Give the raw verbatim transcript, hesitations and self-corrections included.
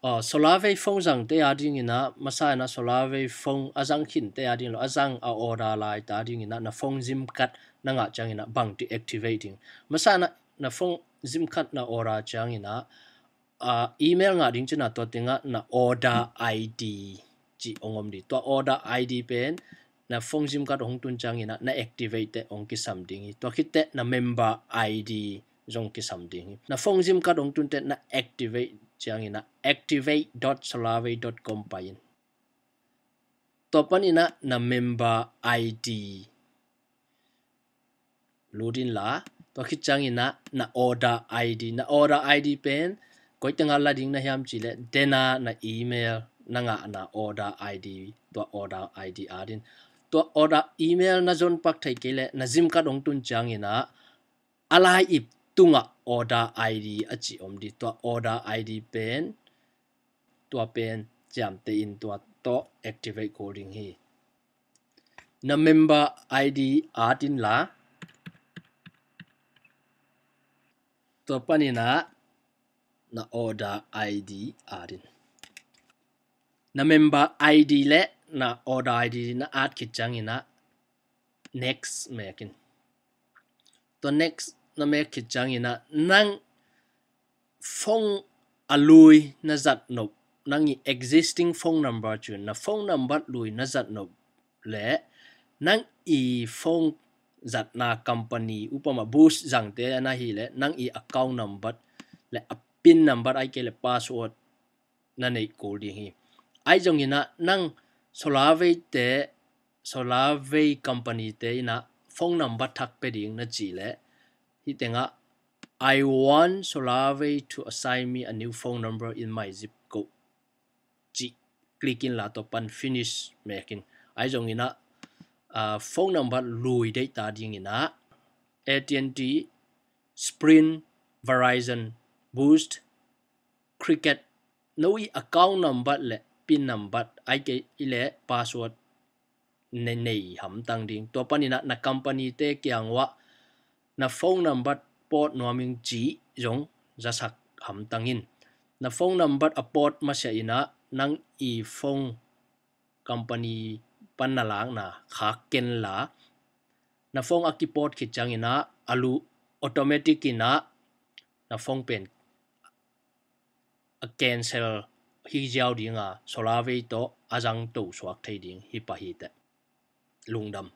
Aw, SolarWave phone zangte a dinginah, masa inah SolarWave phone a zang khinte a ding lo, a zang a order laite a dinginah na phone SIM card na ngah cianginah bangci activate ding. Masa inah na phone SIM card na order cianginah, ah, email ngah ding cinah tua tengah na order I D ci hong om ding. Tua order I D pen na phone SIM card hong tun cianginah na activate teh hong kisam ding hi. Tua khitteh na member I D zong kisam ding hi. Na phone SIM card hong tun teh na activate cianginah activate dot solarwave dot com pai in. Tua paninah na member I D lut inla, tua khit cianginah na order I D, na order I D pen koi tengah la ding na hiam cihleh, dena na email na ngahna order I D, tua order I D at in. Tua order email na zon pak thei kei leh na SIM card hong tun cianginah a lai ip tungah order I D a ci om ding. Tua order I D pen tua pen ciamteh in tua tawh activate kul ding hi. Na member I D at inla, tua paninah na order I D at in. Na member I D le na order I D na at khit cianginah next mek in. Tua next na mek khit cianginah nang phone a lui na zat nop, nang i existing phone number cun na phone number lui na zat nop le nang i phone zatna company, upama Boost zangte na hi le nang i account number le a pin number ai kei le password na neih kul ding hi. Ai zonginah nang SolarWave te, SolarWave company te inah phone number thak pe ding na cih leh, hih tengah "I want SolarWave to assign me a new phone number in my zip code," cih click inla tua pan finish mek in. Ai zonginah, ah, phone number lui deihta dinginah A T and T, Sprint, Verizon, Boost, Cricket, no i account number le pin number ai kei i le password nei, nei hamtang ding. Tua paninah na company te kiang uah na phone number pawt nuam ing cih zong zasak hamtang in. Na phone number a pawt masiah inah nang i phone company pan na lakna khak kenla, na phone a kipawt khit cianginah a lu automatic inah na phone pen a cancel hi ziau dinga, SolarWave tawh a zang to suak thei ding hi pah hi teh. Lungdam.